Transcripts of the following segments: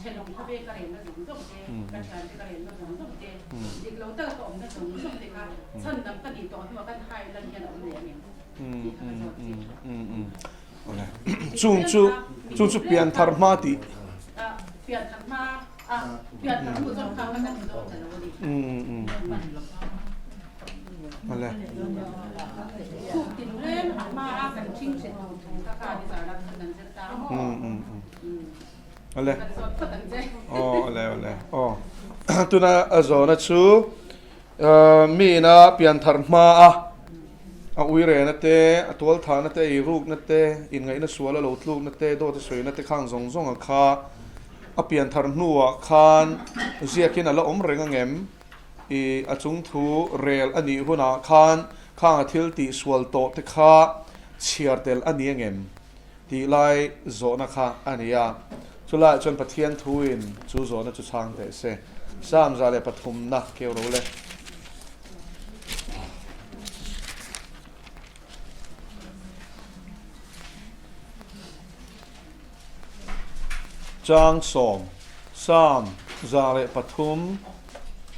Thenawm khawvel ka renna zawng zawng te, ka thiante ka renna zawng zawng te, dik lo taka ka awmna zawng zawng te kha chhandam ka nih tawh hnuah kan hai lan hian a awm leh ang em tih kha ka zawt che. Chung chu chung chu pianthar hma tih. Pianthar hma a pianthar hnu chuan kha kan ti dawn ta lo a ni. Awle. Thuk tin reng a hma a kan ṭhing ṭhet tur thu kha kha ni zar a khan an zir ta maw. Awle. Aw awle awle aw. Tuna a zawhna chu mi ina pianthar hma a a uirena te, a tualthahna te, eirukna te, inngaihna sual a lo tlukna te, dawt a sawina te khang zawng zawng a kha a pianthar hnuah khan ziakin a la awm reng angem? I a chung thu rel a nih hunah khan khang a thil tihsual tawh te kha chhiar tel a ni angem? Tih lai zawhna kha a ni a, chulaiah chuan Pathian thuin chu zawhna chu chhang teh se. Psalm 103 na keu ro le. Chang sawm, Psalm 103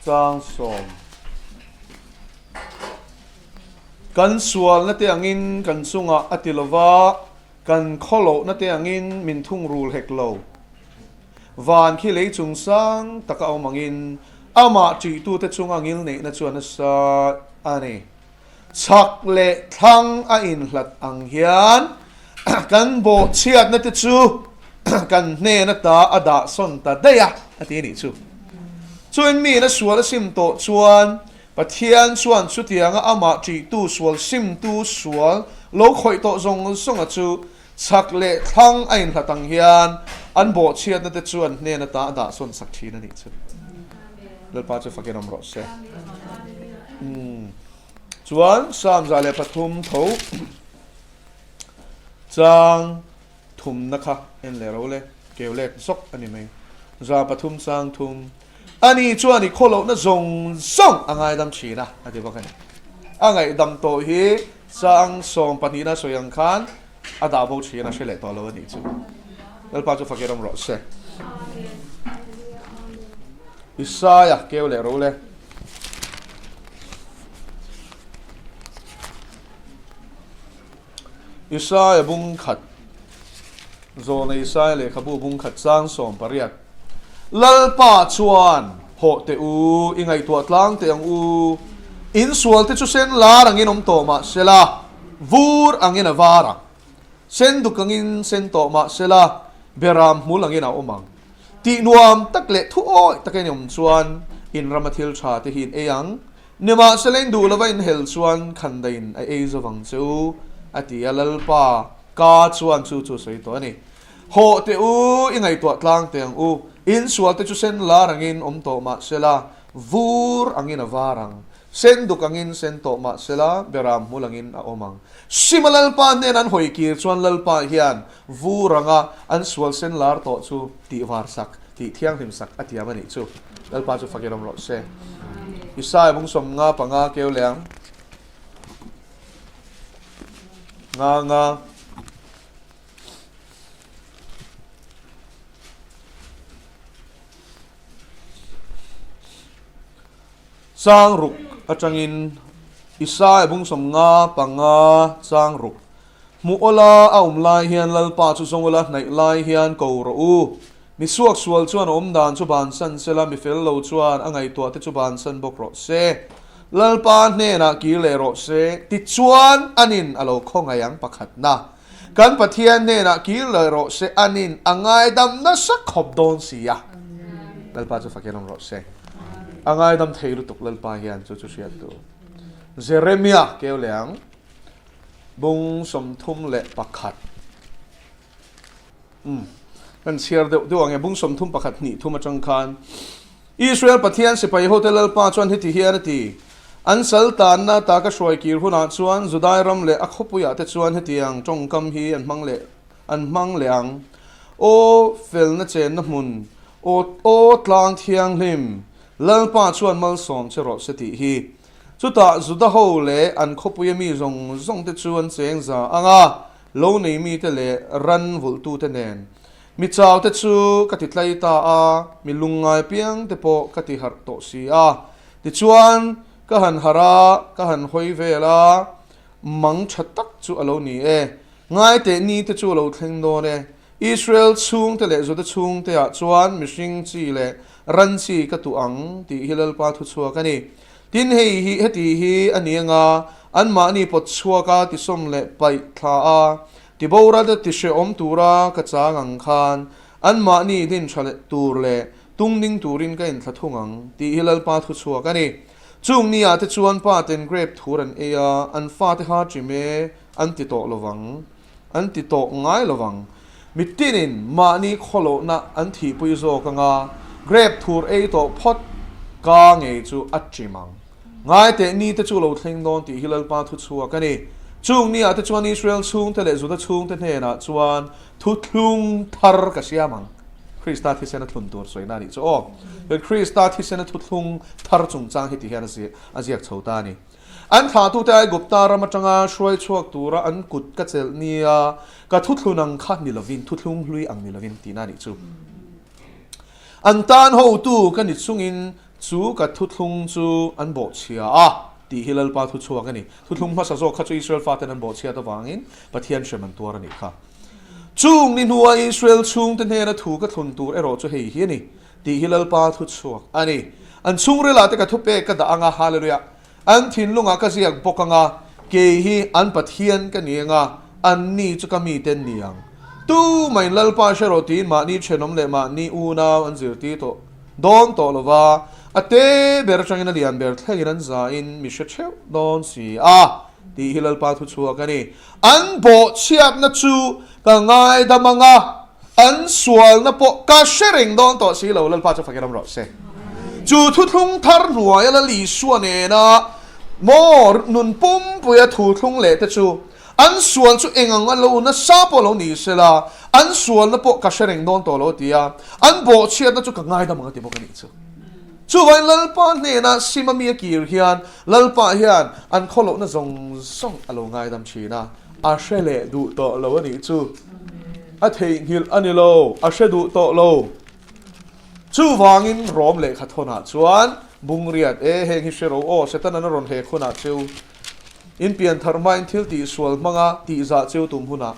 chang sawm. Kan sualna te angin kan chungah a ti lova, kan khawlohna te angin min thungrul hek lo. Van khi lei chung sang taka awm angin amah ṭihtute chunga ngilneihna chu a nasa a ni. Chhak leh thlang a inhlat ang hian kan bawhchhiatna te chu kan hnen ata a dahsawn ta daih a, a ti a nih chu. Chuin miin a sual a sim tawh chuan Pathian chuan chutianga amah ṭihtu sual simtu sual lo khawih tawh zawng zawnga chu chhak leh thlang a inhlat ang hian an bawhchhiatna te chu an hnen ata a dahsawn sak ṭhin a nih chu. Lalpa chu fakin awm rawh se. Chuan Psalm 103 tho chang thumna kha en leh ro le, keu let zawk a ni mai. 3 chang thum. Ani chuan i khawlohna zawng zawng a ngaidam thin a, a ti bawk a ni. A ngaihdam tawh hi chang sawm pahnihna sawi ang khan a dah bo thin a, hre leh tawh lo a nih chu. Lalpa chu fakir awm rawh se. Isaia keu leh ro le. Isaia bung khat, Zawhna Isaia lehkhabu bung khat chang 18. Lalpa chuan, Hawh teh u, i ngaihtuah tlang teh ang u. In sualte chu sen lar angin awm tawh mah sela, vur angin a var ang. Sen duk angin sen tawh mah sela, beram hmul angin a awm ang. Tih nuam tak leh thu awih takin i awm chuan in rama thil tha te hi in ei ang. Nimahsela in duh lova in hel chuan khandaiin a ei zo vang che u, a ti a. Lalpa ka chuan chu chu sawi tawh a ni. Hawh teh u, i ngaihtuah tlang teh ang u. In sualte chu sen lar angin awm tawh mah sela, vur angin a var ang. Sen duk angin sen tawh mah sela, beram hmul angin a awm ang. Sima Lalpa hnen an hawi kir chuan Lalpa hian vur anga an sual sen lar tawh chu tih var sak, tih thianghlim sak a tiam a nih chu. Lalpa chu fakin awm rawh se. Isaiah bung 55 keu leh ang. Nga nga. Chang ruk atangin Isaiah bung 55 chang ruk. Hmuh awla a awm lai hian Lalpa chu zawng ula hnaih lai hian ko rawh u. Mi suaksual chuan a awm dan chu bansan sela, mi fel lo chuan a ngaihtuah te chu bansan bawk rawh se. Lalpa hnenah kir leh rawh se, tichuan anin a lo khawngaih ang pakhatna. Kan Pathian hnenah kir leh rawh se, anin a ngaidam nasa khawp dawn si a. Lalpa chu fakin awm rawh se. A ngaidam thei lutuk Lalpa hian chu chu hriat tur. Jeremia keu leh ang. Bung 31. Umm. Kan chhiar deuh deuh ang e. Bung 31 hnih thum atang khan Israel Pathian sipai hote Lalpa chuan heti hian a ti, An sal tanna ta ka hruai kir hunah chuan Judai ram leh a khawpuiah te chuan hetiang tawngkam hi an hmang leh an hmang leh ang, Aw felna chenna hmun, aw aw tlang thianghlim, Lalpa chuan malsawm che rawh se tih hi. Chutah Juda ho leh an khawpuia mi zawng zawng te chu an cheng za ang a, lo nei mite leh ran vulhtute nen. Mi chau te chu ka ti tlai ta a, mi lungngai piang te pawh ka ti harh tawh si a. Tichuan, ka han harh a, ka han hawi vel a, mang tha tak chu a lo ni e. Ngaiteh ni te chu a lo thleng dawn e. Israel chhungte leh Juda chhungte ah chuan mihring chi leh ran chi ka tuh ang tih hi Lalpa thuchhuak a ni. Tin, hei hi heti hi a ni anga anmahni pawt chhuaka tisawm leh paih thla a, Tiboral te tihrehawm tura ka chang ang khan anmahni din tha leh tur leh tung ding turin ka inthla thung ang tih hi Lalpa thuchhuak a ni. Chung ni ah te chuan pa ten grape thur an ei a, an fate kha chim e an ti tawh lovang, an ti tawh ngai lovang. Mitinin mahni khawlohna an thihpui zawk anga grape thur ei tawh phawt ka ngei chu a chim ang. Ngai teh ni te chu lo thleng dawn tih hi Lalpa thuchhuak a ni. Chung ni ah te chuan Israel chhungte leh Juda chhungte hnenah chuan thuthlung thar ka siam ang. Krista thisena thlun tur sawina a nih chu aw. Chuan Krista thisena thuthlung thar chungchang hi ti hian a ziak chho ta a ni. An thlahtute Aigupta ram atanga hruai chhuak tura an kut ka chelh nia ka thuthlun ang kha ni lovin, thuthlung hlui ang ni lovin tihna a nih chu. An tan hotu ka ni chungin Chu ka thuthlung chu an bawhchhia a, tih hi Lalpa thuchhuak a ni. Thuthlung hmasa zawk kha chu Israel faten an bawhchhiat avangin Pathian hrem an tuar a nih kha. Chung ni hnua Israel chhungte hnena thu ka thlun tur erawh chu hei hi a ni, tih hi Lalpa thuchhuak a ni. An chhungrilah te ka thupek ka dah ang a, Hallelujah! An thinlungah ka ziak bawk ang a, kei hi an Pathian ka ni ang a, anni chu ka mite an ni ang. Tu mahin Lalpa hre rawh tiin mahni thenawm leh mahni unau an zirtir tawh dawn tawh lo va, a te ber atangin a lian ber thlengin an zain mi hre theuh dawn si a, tih hi Lalpa thuchhuak a ni. An bawhchhiatna chu ka ngaidam ang a, an sualna pawh ka hre reng dawn tawh si lo, Lalpa chu fakin awm rawh se. Chu thuthlung thar hnuaia Lal Isua nena maw nun pumpuia thuthlung leh te chu an sual chu eng ang a lo nasa pawh lo ni sela, an sualna pawh ka hre reng dawn tawh lo a ti a, an bawhchhiatna chu ka ngaidam ang a ti bawk a nih chu. Chuvangin Lalpa hnena sim a mi a kir hian Lalpa hian an khawlohna zawng zawng a lo ngaidam thin a, a hre leh duh tawh lo a nih chu. A theihnghilh a ni lo, a hre duh tawh lo. Chuvangin Rom lehkha thawnah chuan Bungriat e, heng hi hre ro aw, Setanan a rawn hek hunah cheu in pian thar hmain thil tihsual hmanga tihzah cheu tum hunah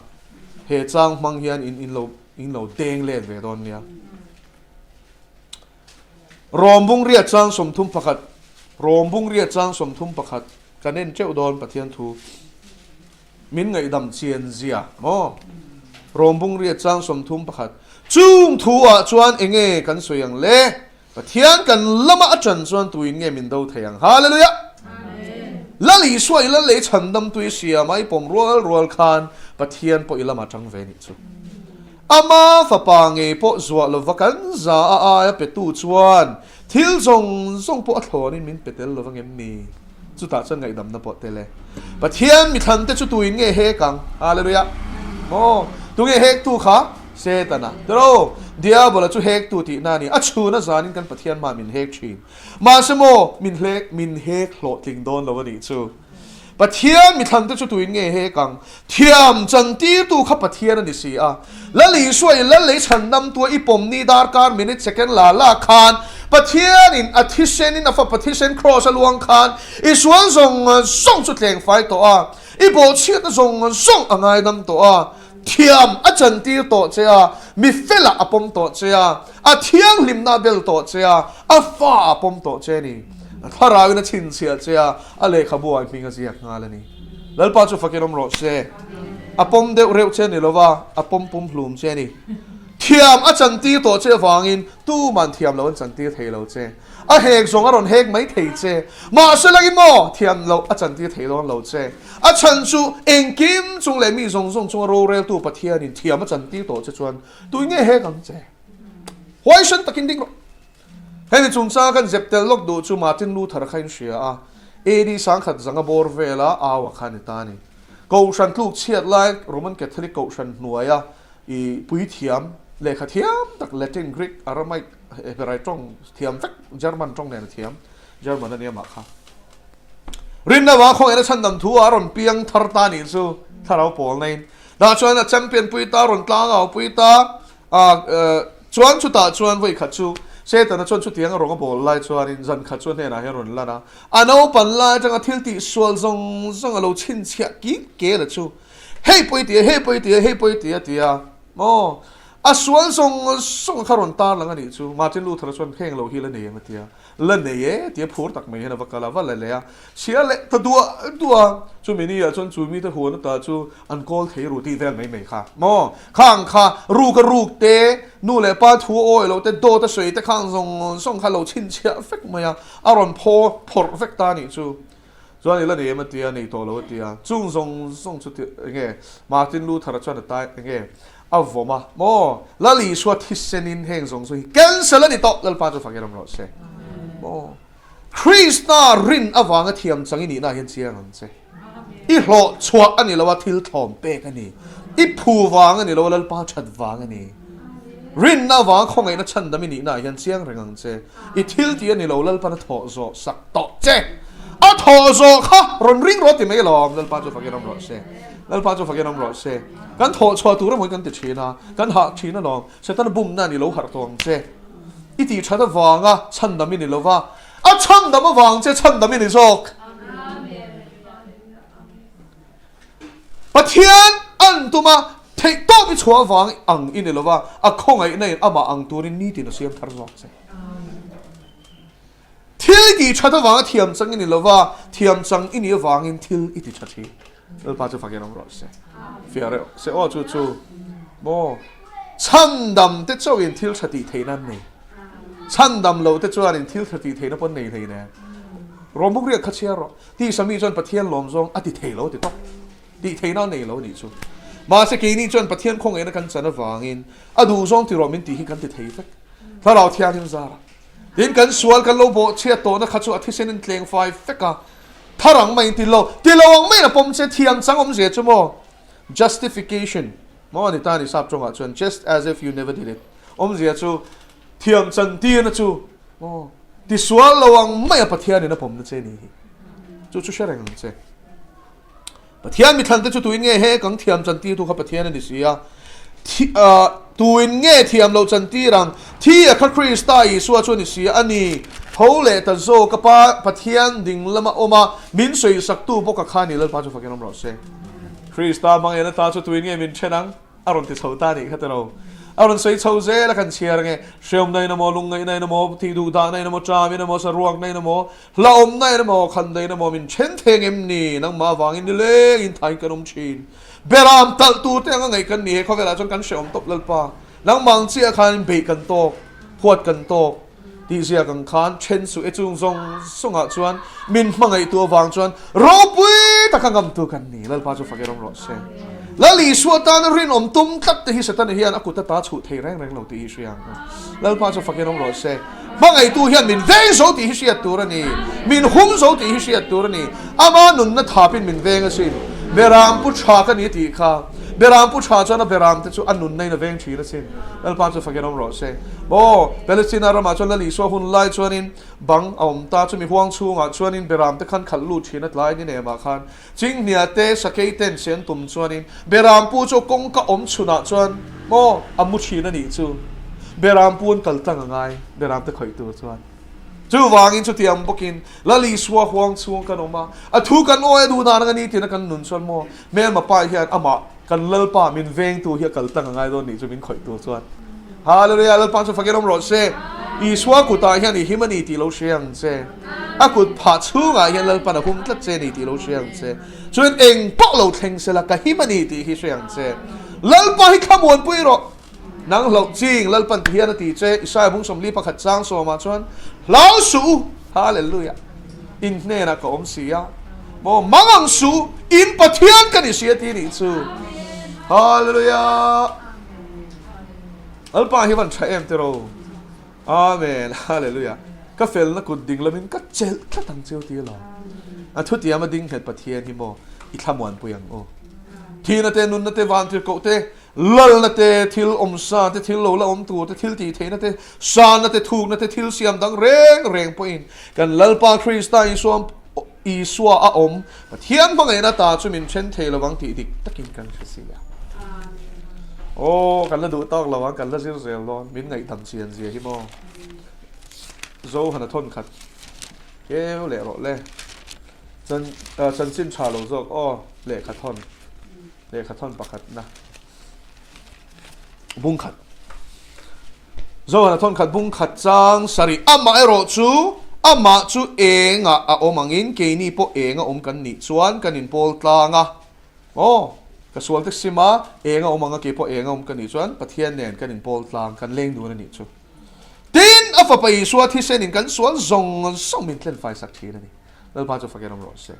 he chang hmang hian in in lo in lo deng let ve dawn nia. Rom Bungriat chang 31 Rom Bungriat chang 31 kan en teuh dawn Pathian thu. Min ngaihdam chian zia maw? Rom Bungriat chang 31 Chung thu ah chuan enge kan sawi ang le? Pathian kan lama a ṭan chuan tuin nge min do thei ang? Hallelujah! Lal Isua i lal lei chhandam tui siama i pawm rual rual khan Pathian pawh i lama ṭang ve nih chu. Ama fapa ngei pawh zuah lova kan za a aia petu chuan thil zawng zawng pawh a thlawnin min pe tel lova ngem ni? Chutah chuan ngaihdamna pawh tel e. Pathian mithlante chu tuin nge hek ang? Hallelujah! Maw? Tunge hektu kha? Setana. Tiro, Diabola chu hektu tihna a ni. A chhuna zanin kan Pathian mah min hek thin. Mahse maw, min hlek, min hek hlawhtling dawn lo a nih chu. Pathian mithlante chu tuin nge hek ang? Thiam chantirtu kha Pathian a ni si a. Lal Isua i lal lei chhandamtua i pawm ni darkar minute second la la khan Pathianin a thisenin a fapa thisen kraws a luang khan i sual zawng zawng chu tleng fai tawh a, i bawhchhiatna zawng zawng a ngaidam tawh a, thiam a chantir tawh che a, mi felah a pawm tawh che a, a thianghlimna a bel tawh che a, a fa a pawm tawh che a ni. A thlarauin a chhinchhiah che a, a lehkhabu ah i hming a ziak nghal a ni. Lalpa chu fakin awm rawh se. A pawm deuh reuh che a ni lova, a pawm pum hlum che a ni. Thiam a chantir tawh che avangin tuman thiam lo an chantir thei lo che. A hek zawng a rawn hek mai thei che. Mahse langin maw thiam loh a chantir thei dawn lo che. A chhan chu engkim chung leh mi zawng zawng chunga roreltu Pathianin thiam a chantir tawh che chuan tui nge hek ang che. Huaisen takin ding rawh. Hemi chungchanga kan zep tel lawk duh chu Martin Luther kha in hria a, AD 1000 zanga bawr vela au a kha a ni ta a ni. Kohhran tluk chhiat lai Roman Catholic kohhran hnuaia i puithiam, lehkha thiam tak Latin, Greek, Aramaic, Heberai tawng thiam vek, German tawng nen a thiam, German a nia mah kha. Rinna vanga khawngaihna chhandam thu a rawn piang thar ta nih chu thlarau pawl naiin. Dah chuan a champion pui ta, rawn tlangau pui ta. A, chuan chutah chuan vawi khat chu Setana chuan chutiang a rawng a bawl lai chuanin zan khat chu a hnenah hian rawn lan a, a naupan lai atanga thil tih sual zawng zawng a lo chhinchhiah kik kel a chu, Hei pawi ti a, hei pawi ti a, hei pawi ti a ti a, maw? A sual zawng zawng kha rawn tar lang a nih chu. Martin Luther-a chuan heng lo hi la nei em a ti a. La nei e tia phur tak mai hian a va kal a, va la leh a, chhia leh ta duah duah a, chumi ni ah chuan chu mite huan ata chu an kawl thei ru tih vel mai mai kha maw? Khang kha ruk a ruk te, nu leh pa thu a awi loh te, dawt a sawi te khang zawng zawng kha lo chhinchhiah vek mai a, a rawn phaw phawrh vek ta a nih chu. Chuan i la nei em a tia, nei tawh lo a tia, chung zawng zawng chu ti enge Martin Luther-a chuan a tai enge a vawm a maw? Lal Isua thisenin heng zawng zawng hi cancel a ni tawh, Lalpa chu fak i ram rawh se maw? Krista rin avanga thiam chang i nihna ah hian chiang ang che. I hlawh chhuah a ni lo a, thil thlawm pek a ni. I phu vang a ni lo a, Lalpa that vang a ni. Rinna avanga khawngaihna chhandam i nihna ah hian chiang reng ang che. I thil tih a ni lo, Lalpan a thawh zawh sak tawh che. A thawh zawh kha rawn ring rawh ti mai alawm, Lalpa chu fakin awm rawh se. Lalpa chu fakin awm rawh se. Kan thawh chhuah tur emaw hi kan ti thin a, kan hah thin alawm. Setana bumna ni lo harh tawh ang che. I tih that avanga chhandam i ni lo va, a chhandam avang che chhandam i ni zawk. Pathian an tum a, theih tawp i chhuah avang ang i ni lo va, a khawngaihna in amah ang turin nitin a siam thar zawk che. Thil i tih that avanga thiam chang i ni lo va, thiam chang i nih avangin thil i ti tha thin. Lalpa chu fakin awm rawh se. Fiah reuh se aw chu chu maw chhandam te chauhin thil tha tih theihna an nei. Chhandam lo te chuanin thil tha tih theihna pawh an nei hlei nen. Rawmbuk riak kha chhiar rawh. Tisa mi chuan Pathian lawm zawng a ti thei lo ti tawp. Tih theihna a nei lo nih chu. Mahse keini chuan Pathian khawngaihna kan chan avangin a duh zawng ti rawh min tih hi kan ti thei vek. Thlarau Thianghlim zarah. Tin kan sual kan lo bawh chhiat tawhna kha chu a thisen in tleng fai vek a. Thar ang maiin ti lo, ti lo ang maiin a pawm che thiam chang awm zia chu maw? Justification maw a ni ta a ni sap tawngah chuan just as if you never did it awmzia chu thiam chan tirna chu maw ti sual lo ang maia Pathianin a pawmna che ni hi chu chu hre reng ang che. Pathian mithlan te chu tuin nge he kang thiam chan tirtu kha Pathian a ni si a, thi tuin nge thiam loh chan tir ang? Thi a kha Krista Isua chu a ni si a, a ni tho leh ta zawk a Pa Pathian ding lama awm a, min sawisaktu bawk a kha a ni Lalpa chu fakin awm rawh se. Krista hmangaihnna ta chu tuin nge min then ang? A rawn ti chho ta anih kha tiraw? A rawn sawi chho zel a kan chhiar ange, Hreawmna in emaw, lungngaihna in emaw, thih duh dahna in emaw, ṭam in emaw, saruakna in emaw, hlauhawmna in emaw, khandaihna emaw min then theng em ni? Nangmah avangin nilengin thain kan awm thin. Beram talh tur te anga ngaih kan ni he khawvelah chuan kan hreawm tawp Lalpa. Nangmah ang chiah khanin beih kan tawk, huat kan tawk. Tih ziak ang khan then suh e chung zawng zawngah chuan min hmangaihtu avang chuan ropui taka ngamtu kan ni. Lalpa chu fak i rawm rawh se. Lal Isua tana rinawm tum tlat te hi Setana hian a kut ata chhuh thei reng reng lo tih hi hria ang u. Lalpa chu fak i rawm rawh se. Hmangaihtu hian min veng zo tih hi hriat tur a ni. Min hum zo tih hi hriat tur a ni. Ama nunna thapin min veng asin. Beram pu tha ka ni tih kha. Beram pu tha chuan a beram te chu a nunna in a veng thin asin. Lalpa chu fakin awm rawh se. Aw, Palestina ramah chuan Lal Isua hun lai chuanin bang a awm ta, chumi huang chhungah chuanin beram te khan khalh lut thin a tlai ni nemah khan Chinghnia te Sakei ten sen tum chuanin beram pu chu kawngka awm chhunah chuan maw a mu thin a nih chu. Beram pu an kal tlang a ngai beram te khawih tur chuan. Chuvangin chutiang bawkin Lal Isua huang chhung kan awm a, a thu kan awi a duh dan ang a ni tiin a kan nun chuan maw hmelma pa hian amah Kan Lalpa min vengtu hi a kal tlang a ngai dawn nih chu min khawih tur chuan. Hallelujah! Lalpa chu fakin awm rawh se. Isua kutah hian i him a ni tih lo hria ang che. A kut phah chhungah hian Lalpan a hum tlat che a ni tih lo hria ang che. Chuan eng pawh lo thleng sela ka him a ni tih hi hria ang che. Lalpa hi thlamuanpui rawh. Nang hlauh ching Lalpan ti hian a ti che. Isaiah bung 41 chang sawmah chuan hlau suh u. Hallelujah! In hnenah ka awm si a, maw mang ang suh, in Pathian ka ni si a ti nih chu. Hallelujah! Lalpa hi van tha em tiraw? Amen! Hallelujah! Ka felna kut ding lamin ka chelh tlat ang cheu ti alawm. A thutiam a ding nghet Pathian hi maw i thlamuanpui ang u. Thihna te, nunna te, vantirhkoh te, Lalna te, thil awmsa te, thil lo la awm tur te, thil tih theihna te, sanna te, thukna te, thil siam dang reng reng pawhin kan Lalpa Krista Isua Isua a awm Pathian hmangaihna ta chu min then thei lovang tih dik takin kan hre si a. Aw, kan la duh tawk lo ang, kan la zir zel dawn, min ngaihdam chian zia hi maw. Zohana thawn khat keu leh rawh le. Chan chanchin tha lo zawk aw, lehkha thawn, lehkha thawn pakhat na. Bung khat. Zohana thawn khat bung khat chang sarih. Amah erawh chu, amah chu engah a awm angin keini pawh eng a awm kan nih chuan kan inpawl tlang a. Aw, ka sual tek sim a, eng a awm ang a, keipawh eng a awm ka nih chuan Pathian nen kan inpawl tlang, kan leng dun a nih chu. Tin, a fapa Isua thisenin kan sual zawng zawng min tlen faisak thin a ni. Lalpa chu fakin awm rawh se.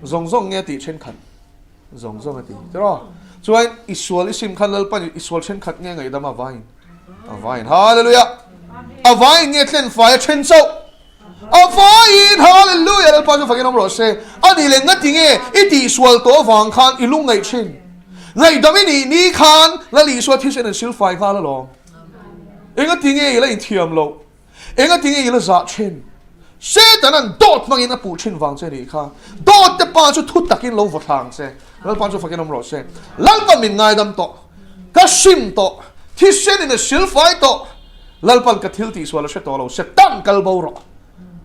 Zawng zawng nge a tih thenkhat? Zawng zawng a ti. Tiraw? Chuan i sual i sim khan Lalpan i sual thenkhat nge ngaihdam a vain? A vain. Hallelujah! A vain nge tlen fai a then chauh? A vaiin Hallelujah Lalpa chu fakin awm rawh se. A nih leh ngati nge i tihsual tawh avang khan i lung ngaih thin? Ngaihdam i nih ni khan Lal Isua thisen an silfai nghal alawm. Engati nge i la inthiam loh? Engati nge i la zah thin? Satan-a'n dawt hmangin a puh thin vang che nih kha. Dawt te pa chu thu takin lo vaw thlang che. Lalpa chu fakin awm rawh se. Lalpa min ngaidam tawh. Ka hrim tawh. Thisen in a silfai tawh. Lalpan ka thil tihsual a hre tawh lo, Satan kal bo rawh.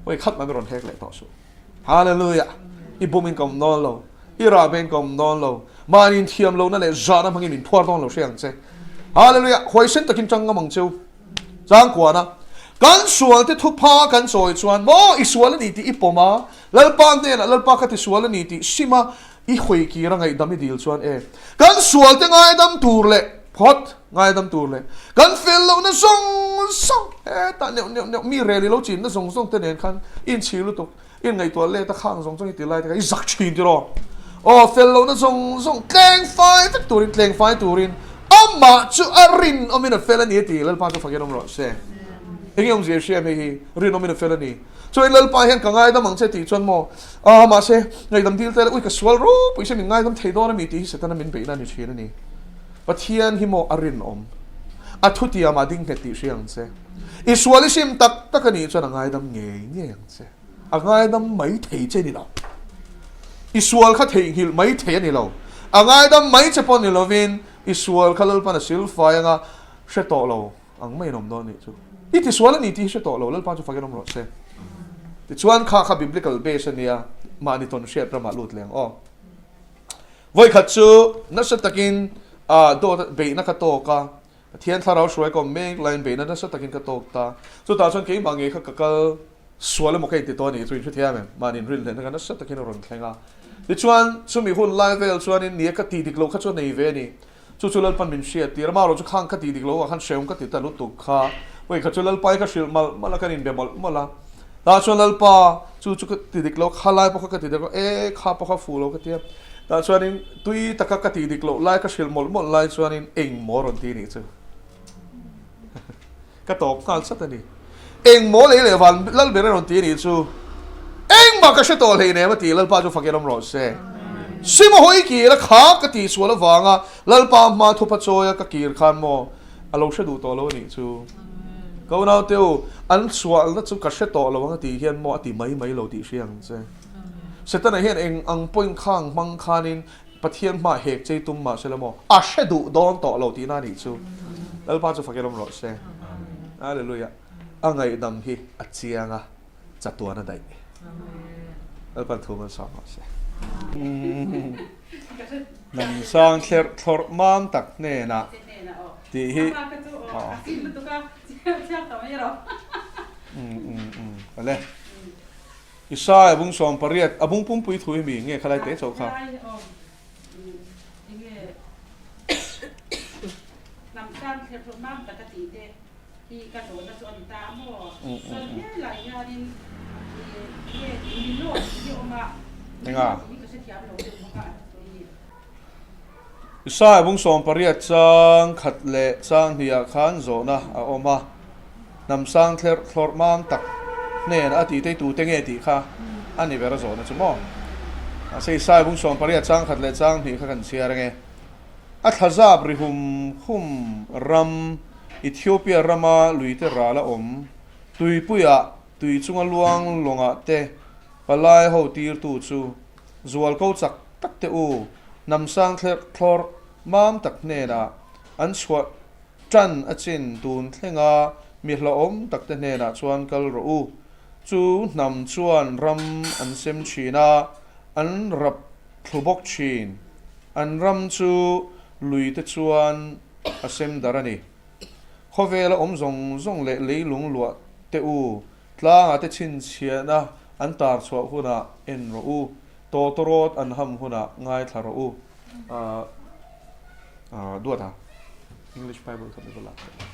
Hawi khat mai rawn hek leh tawh suh. Hallelujah! I bumin ka awm dawn lo, i rahbein ka awm dawn lo, mahni inthiam lohna leh zahna hmangin min phuar dawn lo hre ang che. Hallelujah! Huaisen takin tang ngam ang cheu. Changkuana, Kan sualte thupha kan chawi chuan maw i sual a ni tih i pawm a, Lalpa hnenah Lalpa ka tisual a ni tih sim a, I hawi kir a ngaihdam i dil chuan e, kan sualte ngaidam tur leh phawt ngaidam tur leh kan fel lohna zawng zawng hetah neuh neuh neuh mi rel i lo chinna zawng zawng te nen khan i inchhir lutuk, i inngaihtuah let a khang zawng zawng i ti lai te kha i zak thin tiraw? Aw fel lohna zawng zawng tleng fai vek turin tleng fai turin amah chu a rinawmin a fel a ni a ti Lalpa chu fakin awm rawh se. Enge awmzia i hria em hei hi rinawmin a fel a ni. Chuan Lalpa hian ka ngaidam ang che tih chuan maw, Ah, mahse, ngaihdam dil tel a, ui ka sual ropui se min ngaidam thei dawn a mi tih hi Setana min beihna a ni thin a ni. Pathian hi maw a rinawm, a thutiam ah ding nghet tih hria ang che. I sual i sim tak tak a nih chuan a ngaidam ngei ngei ang che. A ngaidam mai thei che ni lo. I sual kha theihnghilh mai thei a ni lo. A ngaidam mai che pawh ni lovin i sual kha Lalpan a silfai anga hre tawh lo. Ang mai in awm dawn nih chu. I tisual a ni tih hi hre tawh lo, Lalpa chu fakin awm rawh se. Tichuan kha kha biblical base a nia, mahni tawn hriat ramah lut leng aw. Vawikhat chu nasa takin ah dawt beihna ka tawk a, Pathian thlarau hruai ka awm mek laiin beihna nasa takin ka tawk ta. Chutah chuan keimah ngei kha ka kal sual emaw ka inti tawh a nih chu in hrethiam em? Mahni inrinhlehna kha nasa takin a rawn thleng a. Tichuan chumi hun lai vel chuanin nia ka tih dik loh kha chu a nei ve a ni. Chu chu Lalpan min hriat tir a, marawh chu khang ka tih dik lo ah khan hrehawm ka ti ta lutuk kha. Vawi kha chu Lalpa hi ka hrilh malh malh a, kan inbe mawlh mawlh a. Tah chuan Lalpa, chu chu ka ti dik lo, kha lai pawh kha ka ti dik lo, e kha pawh kha fuh lo ka ti a. Tah chuanin tui taka ka tih dik loh lai ka hrilh mawlh mawlh lai chuanin engmaw rawn ti nih chu. Ka tawp nghal chat a ni. Engmaw lei leh van Lalber a rawn ti a nih chu. Engmah ka hre tawh hleinem a ti, Lalpa chu fakin awm rawh se. Sima hawi kir a kha ka tih sual avanga Lalpa hma thupa chawi a ka kir khan maw a lo hre duh tawh lo a nih chu. Ka unaute u, an sualna chu ka hre tawh lo ang a tih hian maw a ti mai mai lo tih hria ang che. Setana hian eng ang pawhin khang hmang khanin Pathian hmah hek chei tum mah se la maw? A hre duh dawn tawh lo tihna a nih chu. Lalpa chu fakin awm rawh se. Hallelujah. A ngaihdam hi a chiang a, chatuan a daih. Lalpan thu malsawm rawh se. Hnam sang thlerh thlawrh mam tak hnenah tih hi. Awle. Isai a bung 18, a bung pumpui thu hi mi nge khalai teh chauh kha? Enga? Isai a bung 18 chang khat leh chang hnih ah khan zawhna a awm a. Hnam sang thlerh thlawrh mam tak hnen a tih tei tute nge tih kha a ni ber a zawhna chu maw? Mahse Isai bung 18 chang khat leh chang hnih kha kan chhiar ange. A thlazap ri hum hum ram, Ethiopia rama luite ral a awm, tuipuiah tui chunga luang lawngah te palai ho tirtu chu zualko chak tak te u, hnam sang thlerh thlawrh mam tak hnenah. An chhuah tan a chin tun thlenga mi hlauhawm takte hnenah chuan kal rawh u. Chu hnam chuan ram an sem thin a, an rap thlu bawk thin. An ram chu luite chuan a sem darh a ni. Khawvela awm zawng zawng leh leilung luah te u, tlangah te chhinchhiahna an tar chhuah hunah en rawh u, tawtawrawt an ham hunah ngaithla rawh u. Duat a, English Bible kha mi va lak teh.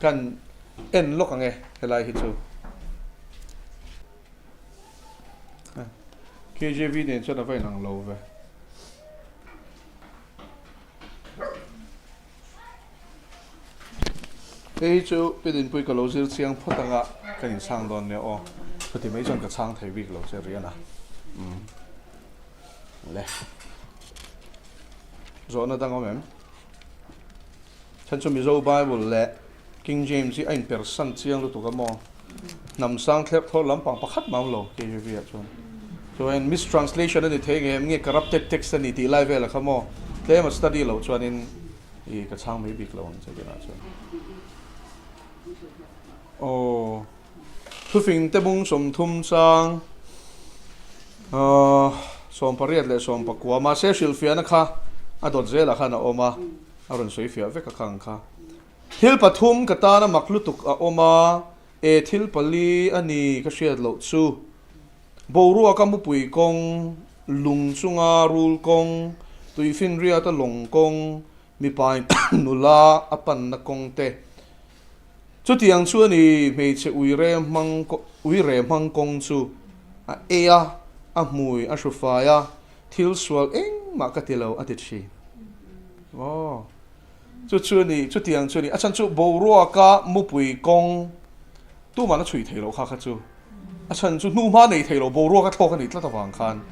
Kan en lawk ang e helai hi chu. KJV nen chuan a va inang lo ve. Hei hi chu Pi Dinpui ka lo zir chiang phawt anga ka inchhang dawn nia aw. Chuti mai chuan ka chhang thei bik lo che rian a. Umm. Le. Zawhna dang awm em? Chhan chu Mizo Bible leh King James hi a inpersan chiang lutuk a maw? Hnam sang thlerh thlawr lampang pakhat mah awm lo KJV ah chuan. Chuan mistranslation a ni thei nge nge corrupted text a ni tih lai vel a kha maw? Tlem a study loh chuanin i ka chhang mai bik lo ang che tunah chuan. Aw thufing te bung 30 chang 18 leh 19 mahse hrilhfiahna kha a dawt zelah khan a awm a. A rawn sawi fiah vek a kha ang kha. Thil pathum ka tana mak lutuk a awm a, e thil pali a ni ka hriat loh chu. Boruaka mupui kawng, lung chunga rul kawng, tuifinriata lawng kawng, mipain nula a panna kawng te. Chutiang chu a ni hmeichhe uire hmang uire hmang kawng chu a ei a, a hmui a hrufai a, Thil sual engmah ka ti lo a ti thin. Aw, chu chu a ni, chutiang chu a ni. A chhan chu boruaka mupui kawng tumah na chhui thei lo kha kha chu. A chhan chu hnuhma nei thei lo boruaka thlawk a nih tlat avang khan.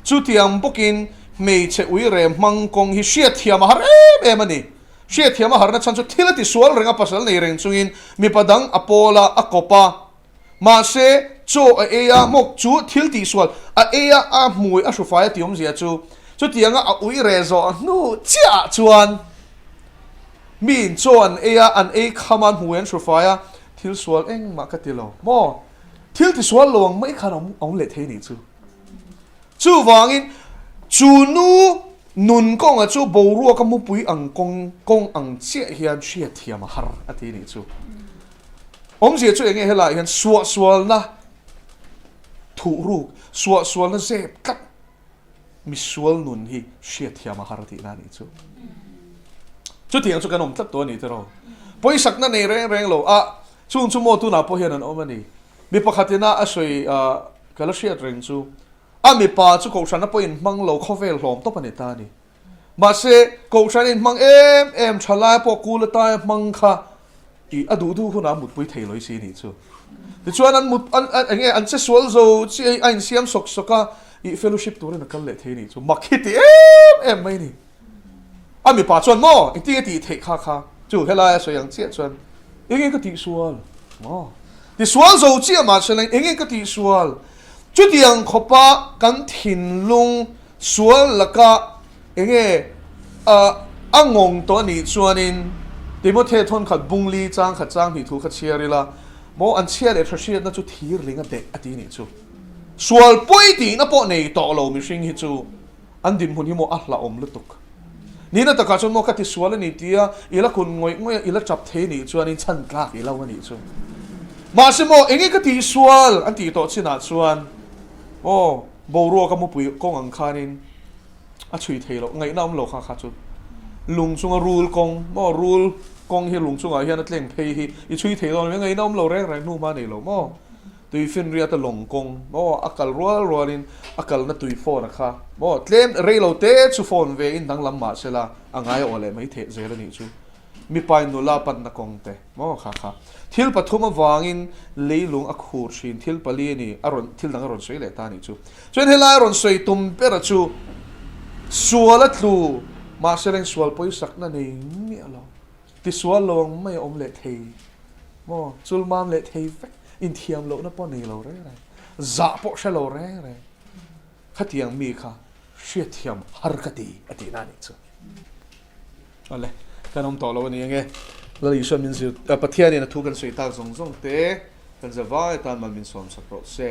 Chutiang bawkin hmeichhe uire hmang kawng hi hriatthiam a har em em a ni. Hriatthiam a harna chhan chu thil a ti sual reng a, pasal nei reng chungin mipa dang a pawl a, a kawp a. Mahse, chaw a ei a, hmawk chu thil tihsual a ei a, a hmui a hrufai a ti awmzia chu chutianga a ui reh zawh hnu chiahah chuan miin chaw an ei a, an ei kham a, an hmui an hrufai a, thil sual engmah ka ti lo maw? Thil tisual lo ang mai khan a awm leh thei nih chu. Chuvangin, chu nu nun kawnga chu boruaka mupui ang kawng kawng ang chiah hian hriatthiam a har a ti nih chu. Awmzia chu enge helaiah hian suahsualna thuhruk, suahsualna zep tlat misual nun hi hriatthiam a har tihna a nih chu. Chutiang chu kan awm tlat tawh a ni tiraw. Pawisakna nei reng reng lo a, chung chu maw tunah pawh hian an awm a ni. Mi pakhatina a sawi ka la hriat reng chu, a mipa chu kohhrana pawh inhmang lo khawvel hlawm tawp a ni ta a ni. Mahse, kohhran inhmang em em tha lai pawh kul ataia hmang kha i a duh duh hunah a mutpui thei lo i si nih chu. Tichuan an mut an an enge an che sual zo chi a insiam sawk sawk a, i fellowship turin a kal leh thei nih chu. Mak hi ti em em mai ni. A mipa chuan maw engtin nge tih theih kha kha chu helaia sawi ang chiah chuan enge ka tihsual maw tisual zo chiah mahse la enge ka tihsual chutiang khawpa kan thinlung sual laka enge a a ngawng tawh anih chuanin Timothy thawn khat bungli chang khat chang hnih thu kha chhiar ila maw an chhia leh tha hriatna chu thirling a deh a ti nih chu sual pawi tihna pawh nei tawh lo mihring hi chu An dinhmun hi maw a hlauhawm lutuk. Nihna takah chuan maw ka ti sual a ni tia i la kun ngawih ngawih a, i la tap thei a nih chuan in chhan tlak i lo a nih chu. Mahse maw enge ka tih sual an tih tawh chinah chuan aw boruak a mupui kawng ang khanin a chhui thei loh, ngaihna awm lo kha kha chu lung chunga rul kawng maw rul kawng hi lung chungah hian a tleng phei hi i chhui thei dawn lo, ngaihna awm lo reng reng hnu hma nei lo maw. Tuifinriata lawng kawng maw a kal rual rualin a kalna tui phone a kha maw tlem rei lo te chu phone ve in danglam mah se la a ngai aw leh mai theh zel a nih chu. Mipai nula panna kawng te maw kha kha thil pathum avangin leilung a khur thin thil pali a ni a rawn thil dang a rawn sawi leh ta a nih chu. Chuan helai a rawn sawi tum ber a chu sual a tlu mahse reng sual pawisakna nei miah lo. Tisual lo ang mai a awm leh thei maw? Chulmam leh thei vek, inthiam lohna pawh nei lo reng reng, zah pawh hre lo reng reng. Khatiang mi kha hriatthiam har ka ti a tihna a nih chu. Awle, kan awm tawh lo a ni ange. Lal Isua min zir, Pathianin a thu kan sawi tak zawng zawng te kan zavai atan mal min sawm sak rawh se.